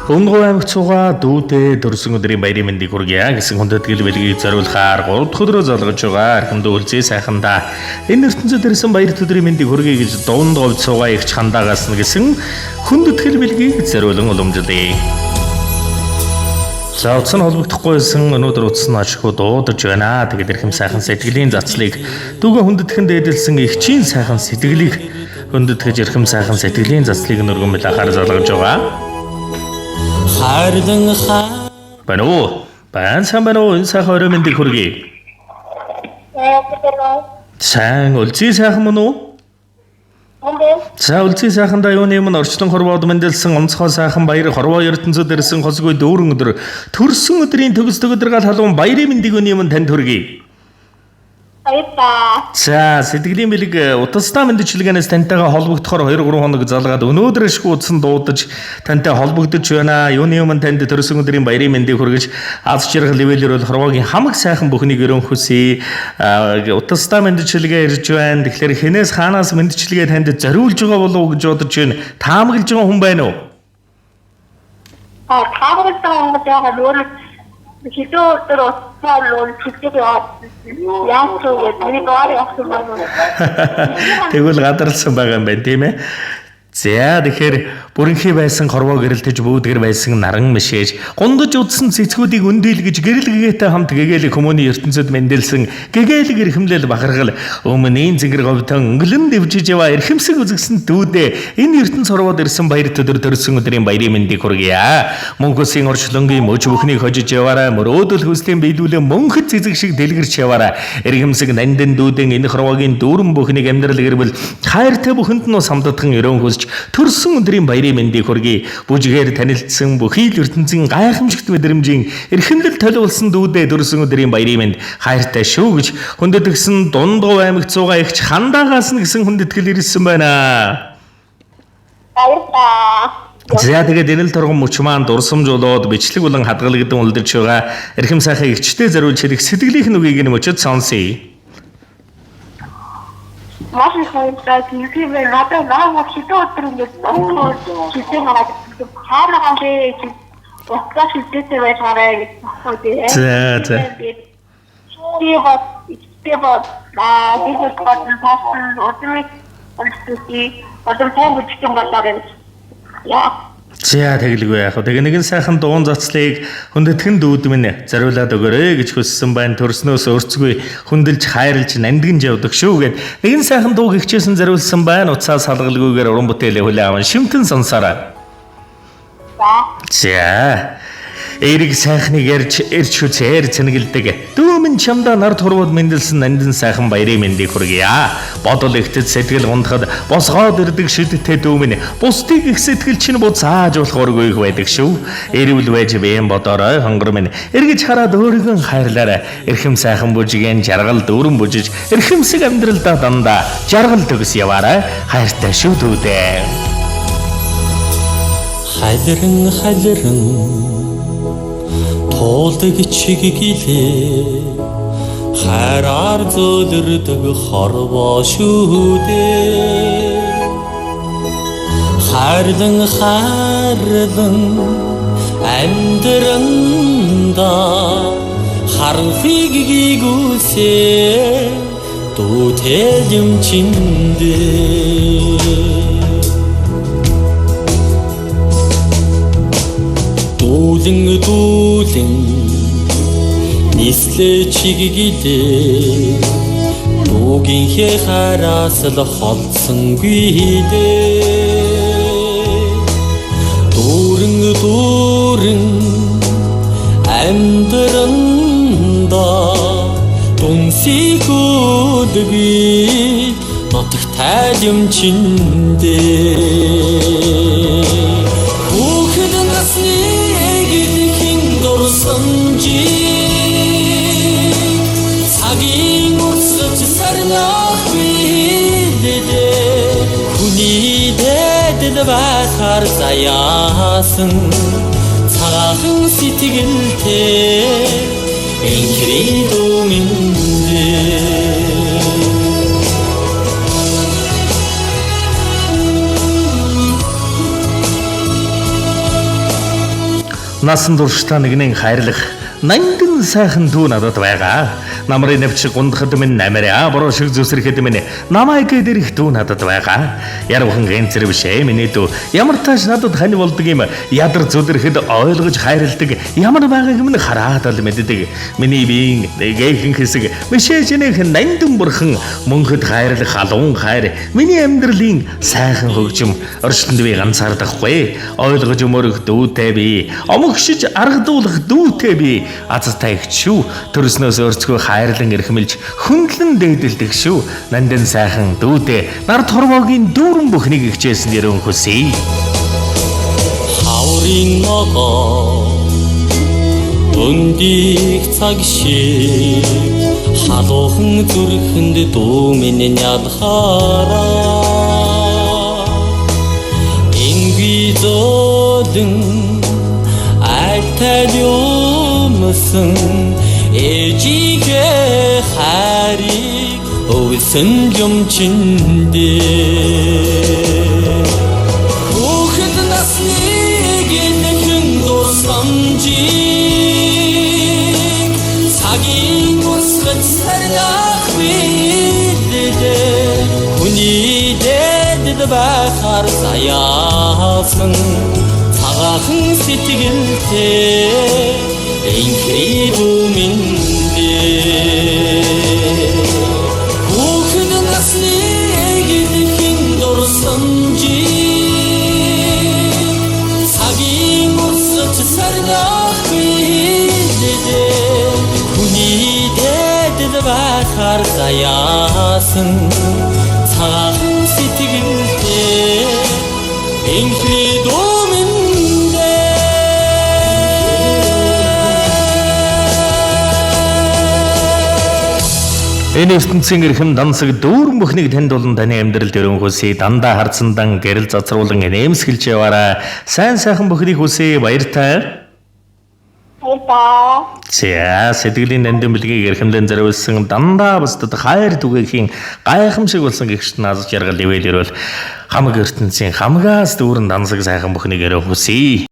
Өнгөө аймагт суугаа дүүдээ дөрсөн өдрийн баярын мэндийг хүргье гэсэн хүндэтгэл бэлгийг зориулахаар 3 дахь өдрөө золгож байгаа архимд үлзий сайхандаа энэ ертөнцид ирсэн баяр өдрийн мэндийг хүргье гэж дунд говьд суугаа ихч хандаагаас нь гэсэн хүндэтгэл бэлгийг зориулан уламжлая. За утас нь холбогдохгүйсэн өнөөдөр утас нь ашгүй дуудаж байна. Тэгээд эрхэм сайхан сэтгэлийн зацлыг дүүгэн хүндэтгэн дээдэлсэн эгчийн сайхан сэтгэлийг хүндэтгэж эрхэм сайхан сэтгэлийн зацлыг өргөн бэлахаар залгаж байгаа. Хайрлан хаа Байна уу? Байна сайн байна уу? Энэ сайхан орой мэндийг хүргэе. Сайн үлзий сайхан мөн үү? За үлзий сайхандаа юуны өмнө орчлон хорвоод мэндэлсэн онцгой сайхан баяр хорвоо ертөнцид ирсэн хосгүй дүүрэн өдөр төрсөн өдрийн төгс төгөдргал халуун баярын мэндийг юуны өмнө танд хүргэе. Баярлалаа. За сэтгэлийн бэлэг утастай мэндчилгээнээс тантайгаа холбогдохоор 2 3 хоног залгаад өнөөдөр ашгүй утсан дуудаж тантай холбогдож байна. Юуны өмнө танд төрсөн өдрийн баярын мэндийг хүргэж аз жаргал левелэр бол хорвоогийн хамаг сайхан бүхнийг өрөөн хүсье. Утастай мэндчилгээ ирж байна. Тэгэхээр хинээс хаанаас мэндчилгээ танд зориулж байгаа болов уу гэж бодож байна. Таамаглаж байгаа хүн байна уу? А таамагласан хүмүүс яагаад өөрөө хэдэн өдөр утсаар л чиглэг яваад яаж ч үгүй миний дугаар явсан байна. Тэгвэл гадарлсан байгаа юм байна, тийм ээ. За тэгэхээр бүрэнхий байсан хорвоо гэрэлтэж бүүдгэр байсан наран мишээж гундаж удсан цэцгүүдийг өндөөлгөж гэрэл гэгээтэй хамт гэгээлэг хүмүүний ертөнцид мэндэлсэн гэгээлэг эрхэмлэл бахархал өмнөний зэнгэр говьтон өнгөлөн дэвжиж яваа эрхэмсэг үзэгсэн дүүдээ энэ ертөнц хорвоод ирсэн баяр төдөр төрсөн өдрийн баярын мэндийг хүргье. Мөнхөсийн орчлонгийн мөч бүхнийг хожиж яваарай. Мөрөөдөл хүслийн биелүүлэн мөнхөд цэцэг шиг дэлгэрч яваарай. Эргэмсэг нандин дүүдэн энэ хорвоогийн дүүрэн бүхнийг амьдрал гэрвэл хайртай бүхэнд нь ус хамтдхан өрөөн хүсч төрсөн өдрийн баярын мэндийг хүргэе. Бүжгээр танилцсан бүхий л ертөнцийн гайхамшигт мэдрэмжийн эрхэмлэл толиулсан дүүдээ төрсөн өдрийн баярын мэнд хайртай шүү гэж хүндэтгэсэн Дундгов аймагт суугаа ихч хандаагаас нь гэсэн хүндэтгэл ирсэн байна. Баярлалаа. За тэгээд энэ л торгон мөч маань дурсамжуулаад бичлэг болон хадгалагдан үлдэрч байгаа эрхэм сайхан эгчтэй зориулж хэлэх сэтгэлийнх нь үгийг нь мөчөд сонсъё. Маш их баярлалаа. Тийм ээ надад наа хэдэн өдөр ингэж чиглэг гараад хаана гамбэ гэж утсаа шилжээтэй байж гараа гэж бодсон тий. За за. Би бод би бод аа би бод тасан удмыг үлдээсэй. Одоо сайн бүжигэн болоо гэж. Яа. За тэгэлгүй яах вэ? Тэгээ нэгэн сайхан дуун зацлыг хүндэтгэн дүүд минь зориулаад өгөөрэй гэж хүссэн байна. Төрснөөс өрцгүй хүндэлж хайрлж нандинж явдаг шүү гэд нэгэн сайхан дууг хичээсэн зориулсан байна. Уцаа салгалгүйгээр уран бүтээлээ хүлээн аван шимтэн сонсоорой. За. За. Эрэг сайхныг ярьж эрч хүчээр цэнгэлдэг. Дүүмэн чамдаа нар турвууд мэндэлсэн нандин сайхан баярын мэндийг хүргье. Бодол ихтэд сэтгэл гундахад босгоод ирдэг шидтэй дүүмэн бусдыг их сэтгэл чинь буцааж болохооргүй их байдаг шүү. Эрүүл байж бэм бодоорой хонгор минь. Эргэж хараад өөрийгөө хайрлаарай. Эрхэм сайхан бүжигэн жаргал дүүрэн бүжиж эрхэмсэг амьдралдаа дандаа жаргал төгс яваарай. Хайртай шүү дүүдээ. Халиран халиран туулдаг чиг гэлээ хайраар зөөлрдөг хорвоо шүү дээ. Хайрлан хайрлан амьдранда харанхыг гүйсээ дүүтэл юм чиндээ. Дүүлэн дүүлэн нислээ чиглэлээ дүүгийнхээ хараас л холдсонгүй дээ. Дүүрэн дүүрэн амьдранда дүнсийг өдгий нутагтай юм чиндээ. Хүүхэд насны эгэлхэн дурсамжийг цагийн урсаж сарнах билээ. Хүний дээдэл байхаар заяасан цагаахан сэтгэлтэй энхрийн дүүмэндээ. Насан туршдаа нэгнэн хайрлах нандин сайхан дүү надад байгаа. Намрын нэвч гундахад минь намараа буруу шиг зүсрэхэд минь намайг дэрэх дүү надад байгаа. Ярвхан гэнцэр биш миний дүү. Ямар тааш надад хань болдог юм ядар зүдрэхэд ойлгож хайрладаг ямар байгааг минь хараад л мэддэг. Миний биеийн нэгэхэн хэсэг мишээ чинээх нандин бурхан мөнхөд хайрлах халуун хайр миний амьдралын сайхан хөгжим орчлонд би ганцаардахгүй ойлгож өмөрөх дүүтэй би омогшиж аргадуулах дүүтэй би азтай их шүү төрснөөс өрцгөө хайрлан эрхэмлж хөндлөн дээдэлдэг шүү нандин сайхан дүүтэй нар торвоогийн дүүрэн бүхнийг хичээсэн дэрэн хүсье. Хаврын ногоо өндих цаг шиг халуухан зүрхэнд дүү минь нялхаараа инги зөөлөн айтал юмсан ээжийнхээ хайрыг өвсөн юм чиндээ. Хүүхэд насны гинхэн дурсамжийг цагийн урсгал сарлах билээ. Хүний дэдэд байхаар заяасан цагаахан сэтгэлтэй энхри дүү минь дээ. Хүүхэд насны гинхэн дурсамжийг цагийн урсгал сарлах билээ. Хүний дэдэд байхаар заяасан цагаахан сэтгэлтэй энхри дүү минь дээ. Энэ ертөнцийн эрхэм дансаг дүүрэн бүхнийг танд болон таны амьдралд өрөөн хүсье. Дандаа харцандан гэрэл цацруулан нэмсгэлж яваарай. Сайн сайхан бүхнийг хүсье. Баяртай. Баярлалаа. За, сэтгэлийн нандин бэлгийг эрхэмлэн зориулсан дандаа бусдад хайр түгээхийн гайхамшиг болсон гэгшт наз жаргал ивэл өрөөл хамаг ертөнцийн хамгаас дүүрэн дансаг сайхан бүхнийг өрөөн хүсье.